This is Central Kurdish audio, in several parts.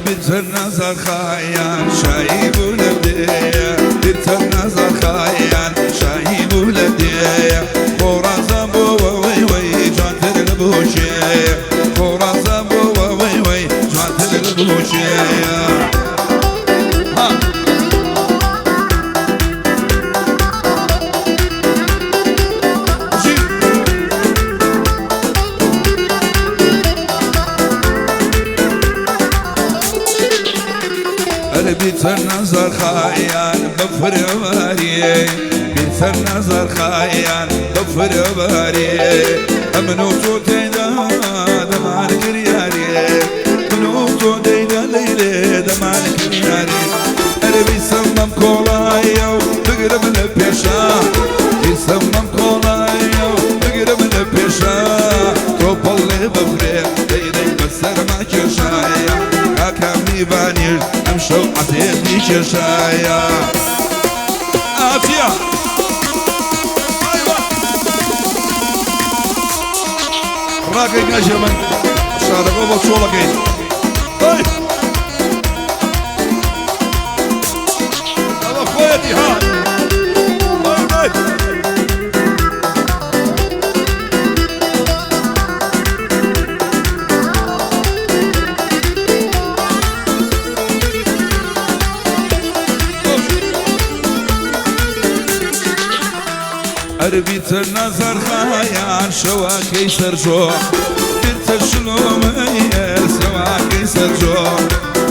بيتر نظر خيال شايب ولدي، بيتر نظر خيال شايب ولدي، خورا بو وي وي جاتر البوشي، خورا بو وي وي جاتر البوشي. بيتر نظر خيال بفر باري، بيتر نظر خيال بفر باري، منو تو تيدا دمان كرياري، منو تو تيدا ليلي دمان كرياري، أنا بيسمم كولايا بقرب البيشا، بيسمم كولايا بقرب البيشا، توبل بفري ليلي بسر ما كشايا، كاكامي بانير امشو عزيزي ششايا. عافية. ايوه راقي ناجي من شارقو بصولك. طيب هذا اخواتي ها. طيب طيب بيت النظر خيال شواكي سرجو، بيت الشلومية سواكي سرجو،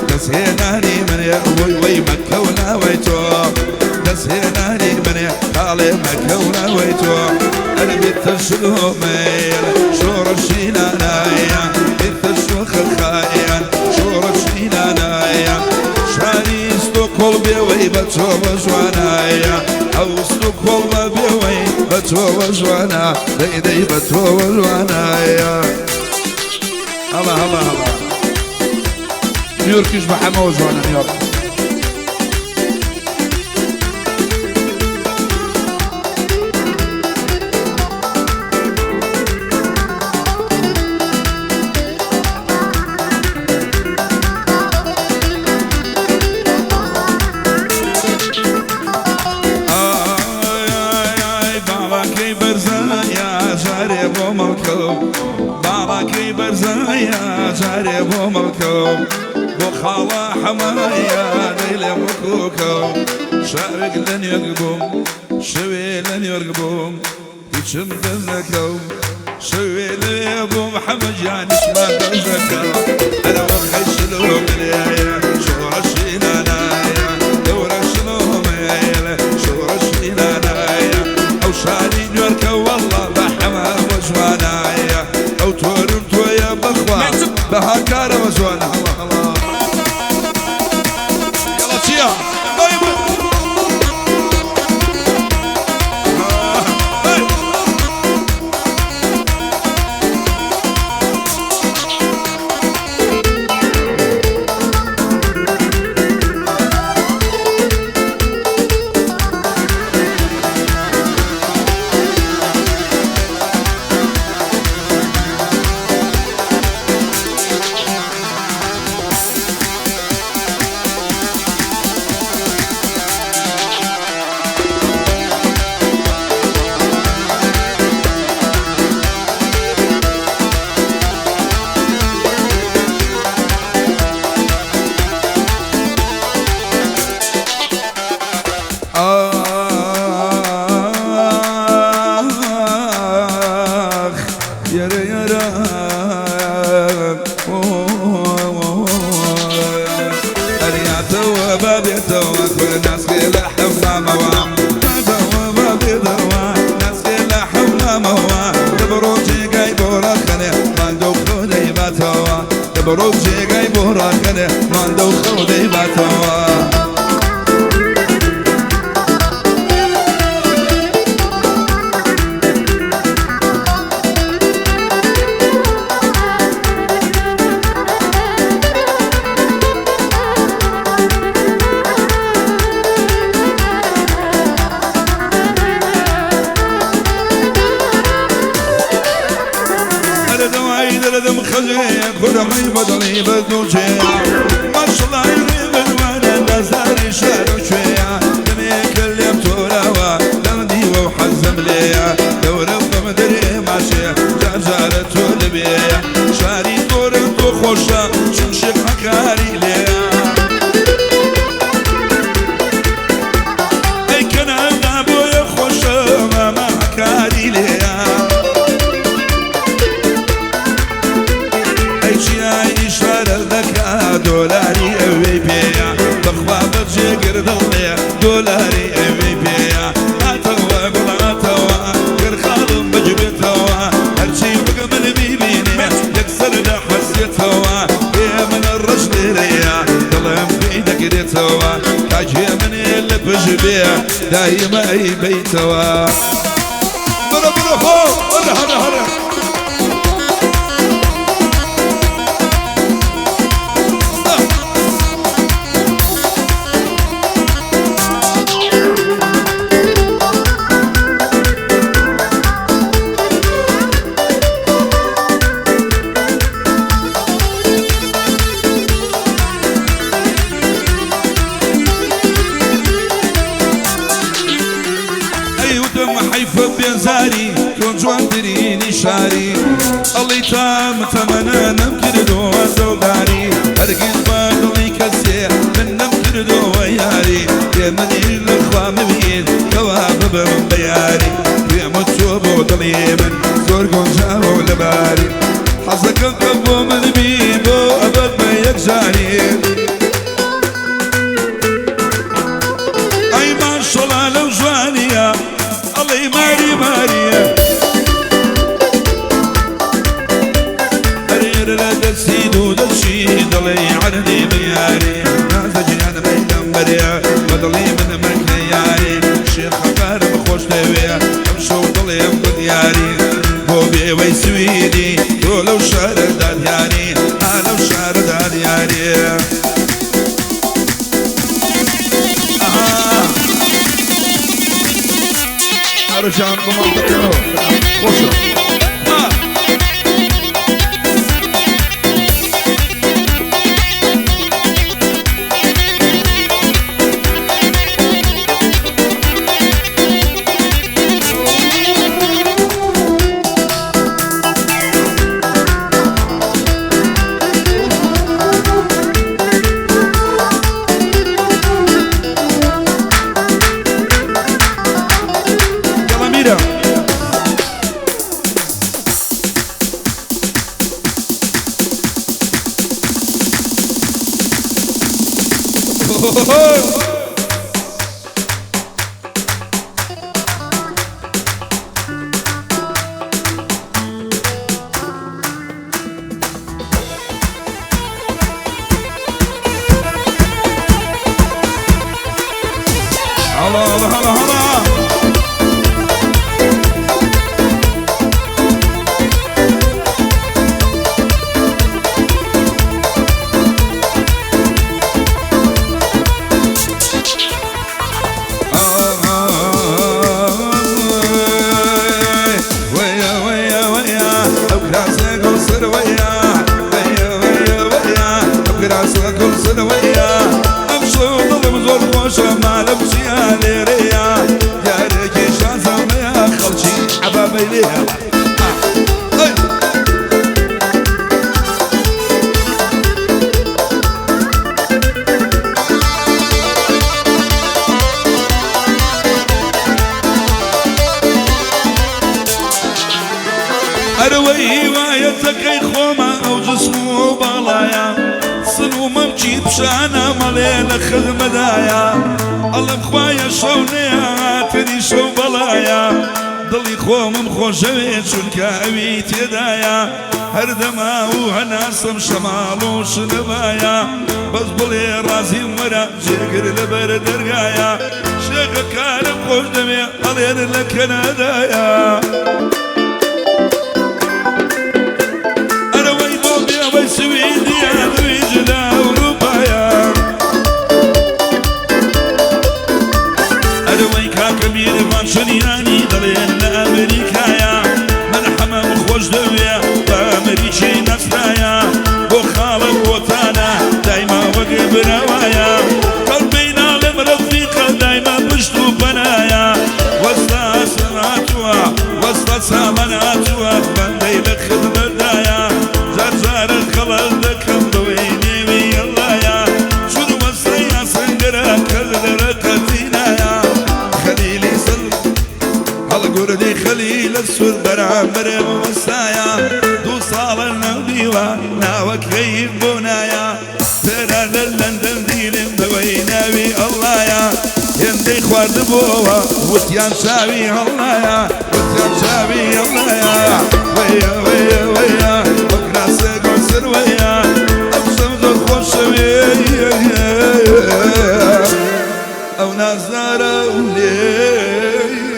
دسيناني من يا وي وي مكة وناويتو، دسيناني من يا خالي مكة وناويتو، أنا بيت الشلومية شور الشيلانايا، بيت الشوخ الخيال شور الشيلانايا، شاري ستوكول بيوي بتو وجوانايا، أو ستوكول بيوي بتو وجوانا، دي بتو وجوانايا. هلا هلا هلا نيويورك يشبه حما وجوانا نيويورك. باڵاکەی بەرزایە جارێ بۆ مەڵکەم، بۆ خاڵە حەمایە دەی لێ وەکوکەم، شاوێک لە نوێرگ بووم، شەوێ لە نوێرگ بووم، هیچم دەست نەکەم، شەوێ لەوێ بووم حەمە گیانیشمان دەست نەکەم. ئەرە وەخەی شلۆمەیە شۆڕشی نانایە، دەورە شلۆمەیە شۆڕشی نانایە، ئەو شاری نوێرکە وەڵڵا بە حەمە وەجوانایە، ئەو تۆرم تۆیە بەخوا بەهاکارە وەجوانە. هەڵا هەڵا يلا چییە؟ طيب دەبڕۆ جێگای بۆ ڕاکەنێ ماندە و خەو دەیباتەوە. دەوای دەردم خەجێ کوڕەمەی بەدڵی بەدووجێ مەشڵای بدوانە نازاری شار و کوێیە دەمێکە لێم تۆراوە لەم دیوە و حەزم لێیە دەورم بەم دەرێ ماشێ جار جارە تۆ لەبێیە شاری تۆرم تۆ خۆشە چون شێخ هەکاری لێیە ئەی کەنادا بۆیە خۆشە مامە هەکاری لێیە ئەی چیای شارە دەکا دۆلاری ئەوەی پێیە بەخوا بەجێگر دڵێ دۆلاری ئەوەی پێیە هاتەوە گوڵاتەوە گەرخاڵم بجبێتەوە هەرچی بگە من بیبینێ یەکسەر لە حەسێتەوە ئێ منە ڕەش لێرەیە دڵم پێی دەگرێتەوە کاکێ منێ لە پشت بێ دایمە ئەی بەیتەوە. بڕە بڕە خۆ هەرە هەرە هەرە. ئەی وتم حەیفە بێزاری تۆ جوانترینی شاری ئەڵی تام تەمەنە نەمکردەوە دڵداری هەرگیز بە دڵی کەسێ من نەمکردەوە یاری پێ منیش لە خوا مبین کەوا ببم بە یاری پێم تۆ بۆ دڵی من زۆر گونجاوە و لەباری حەزەکەم کە بۆ من بی بۆ ئەبەد بە یەکجاری. ئەی ماشەڵا لەو جوانیە ئەڵێی ماری ماریە ئەرێرە لە دەستی دوو دەچی دەڵێی عەردی بەیاری نازە گیان مەیدەم بەرێ بە دڵی من مەکە یاری شێخەکارم خۆش دەوێ ئەم شەو دڵێم بە دیاری بۆ بێوەی سویدی تۆ لەو شارەدا دیاری ئا لەو شارەدا دیاری. ئەها أرجع بمنطقة خۆشە. ها. يلا ميرا. هلا هلا هلا هلا. ويا ويا ويا أبكر قصر ويا ويا ويا ويا أبكر قصر ويا أمشي ظلم زور خوشة ما لبشي ليريا يا ريكي شازم يا خلشي عبابي ليها. ئەرەوەی وایەتەکەی خۆمە ئەو جسم و باڵایە سن و مەمکی پیشانە مەڵێ لە خزمەدایە ئەڵم خوایە شەو نەیاتنی شەو بەڵایە دڵی خۆمم خۆشەوێ چونکە ئەوی تێدایە هەردەما و هەناسم شەماڵ و شنەبایە بەس بڵێ ڕازیم وەرە جێگر لەبەر دەرگایە شێخەکانم خۆش دەوێ ئەڵێن لە کەنەدایە ئەرەوەی بۆ بێوەی سویدیە نویج لە ئەوروپایە ئەرەوەی کاکە میرڤان چنیانی دەڵێن لە ئەمریکایە من حەمەم خۆش دەوێ بە ئەمریکی نەسرایە بۆ خاڵم بۆتانە دایما وەک براوایە قەڵبی ناڵێم ڕەفیقە دایما پشت و پەنایە وەستا سەناتووە وەستا سامان هاتووە بەندەی لە خزمەتدایە جار جارە خەڵەت دەکەم بەوەی نێوی ئەڵڵایە چون وەستای ئاسنگەرە کەس لە ڕقەتی نایە خەلیلی سڵ هەڵگوردی خەلیلە سوور بەرامبەر وەستایە دوو ساڵە نەودیوە ناوەکەی بۆ نایە پێرا لە لەندەن دیلم بەوەی ناوی ئەڵڵایە هێندەی خواردبۆوە وتیان چاوی هەڵنایە وتیان چاوی هەڵنایە وەیە وەیە وەیە وەک ناسێ گۆسر وەیە ئەم شەم زۆر خۆشەوێ ئەو نازدارە و لێ.